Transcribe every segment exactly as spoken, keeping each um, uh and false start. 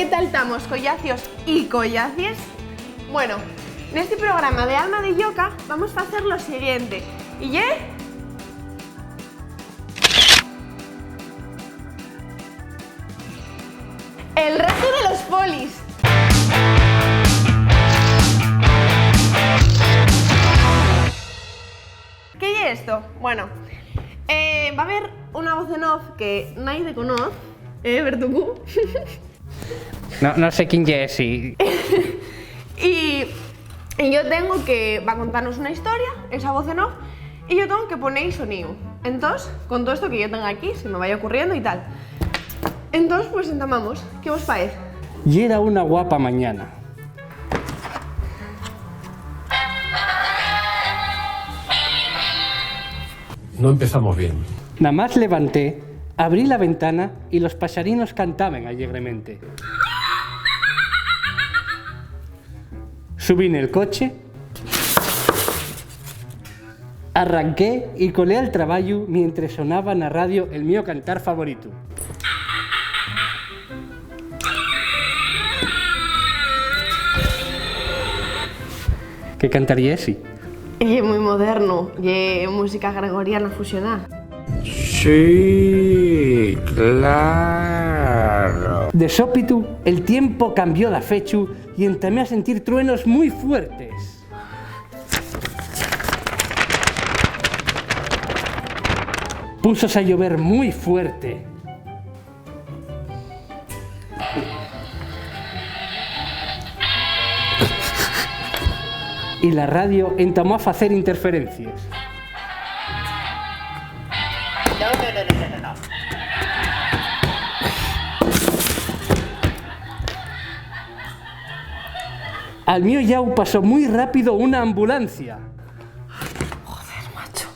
¿Qué tal tamos, collacios y collacies? Bueno, nesti programa de Alma de Lloca vamos facer lo siguiente, y ye el reto de los polis. ¿Qué ye esto? Bueno, eh, va a haber una voz en off que naide conoz, eh, Bertucú. No, no sé quién ye esi. Y, y yo tengo que, va a contarnos una historia, esa voz en off, y yo tengo que poner soníu. Entós, con todo esto que yo tenga aquí, se me vaya ocurriendo y tal. Entós, pues entamamos. ¿Qué vos paez? Yera una guapa mañana. No empezamos bien. Namás levanté, abrí la ventana y los paxarinos cantaben allegremente. Subí nel coche, arranqué y colé al trabayu mientres sonaba na radio el mio cantar favoritu. ¿Qué cantar ye esi? Ye mui modernu, ye música gregoriana fusioná. Sí, claro. De sópitu, el tiempo cambió d'afechu y entamé a sentir truenos mui fuertes. Púsose a llover mui fuerte. Y la radio entamó a facer interferencies. Al mio llau pasó mui rápido una ambulancia. Joder, macho.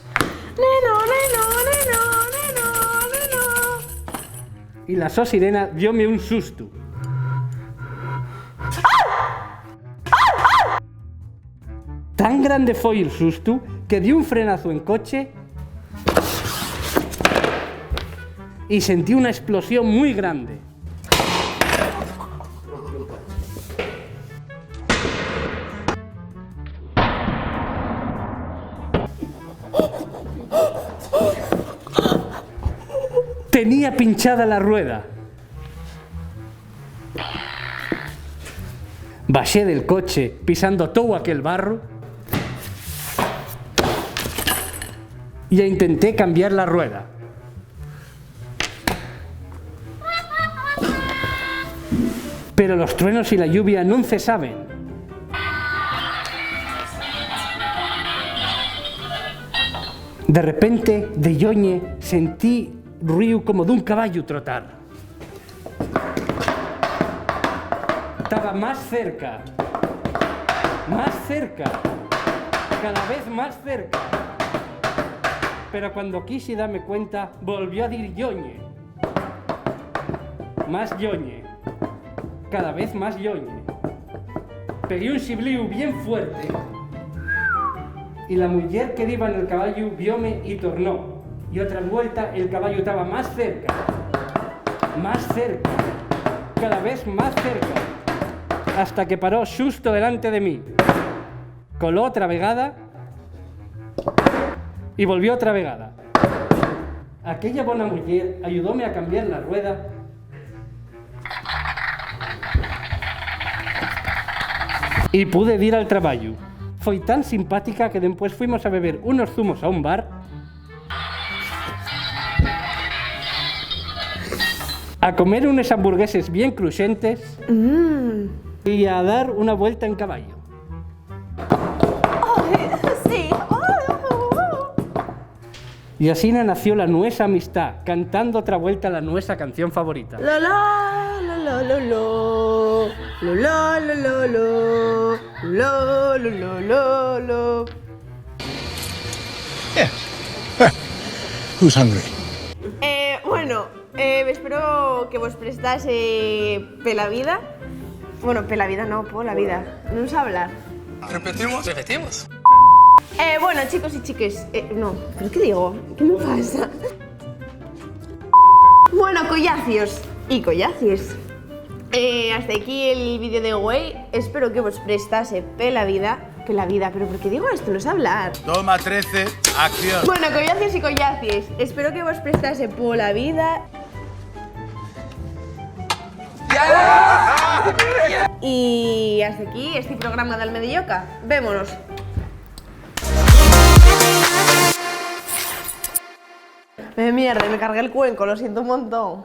Neno, neno, neno, neno, neno. Y la so sirena dióme un sustu. Tan grande foi el sustu que di un frenazu en coche y sentí una esplosión mui grande. Tenía pinchada la rueda. Baxé del coche pisando tou aquel barru y intenté cambiar la rueda. Pero los truenos y la lluvia nun cesaben. De repente, de lloñe, sentí ruíu como d'un caballu trotar. Taba más cerca, más cerca, cada vez más cerca. Pero cuando quixi dame cuenta, volvió a dir lloñe. Más lloñe, cada vez más lloñe. Pegué un xibliu bien fuerte y la muyer que diba nel caballu vióme y tornó. Y otra vuelta el caballu taba más cerca, más cerca, cada vez más cerca, hasta que paró xusto delante de mí. Coló otra vegada y volvió otra vegada. Aquella bona muyer ayudóme a cambiar la rueda y pude dir al trabayu. Foi tan simpática que dempués fuimos a beber unos zumos a un bar, a comer unes hamburgueses bien cruxentes y a dar una vuelta en caballo. Ai, sí. Ai, ai, ai. Y asina nació la nuesa amistá, cantando otra vuelta la nuesa canción favorita. La, la, la, la, la, lo. Lo, la, la, la, lo. Lo, lo, lo, lo, lo. Yes. Who's hungry? Eh, bueno, Eh, espero que vos prestase pela vida. Bueno, pela vida no, pola vida. Nun sé hablar. ¿Repetimos? Repetimos. Eh, bueno, chicos y chiques, eh, no, ¿pero qué digo? ¿Qué me pasa? Bueno, collacios y collacies. Eh, hasta aquí el vídeo de güei. Espero que vos prestase pela vida. Pela vida, pero ¿por qué digo esto? No sé hablar. Toma trece, acción. Bueno, collacies y collacies, espero que vos prestase pola vida. Y hasta aquí este programa d'Almedilloca. Vémonos. Me mierda, me cargué el cuenco, lo siento un montón.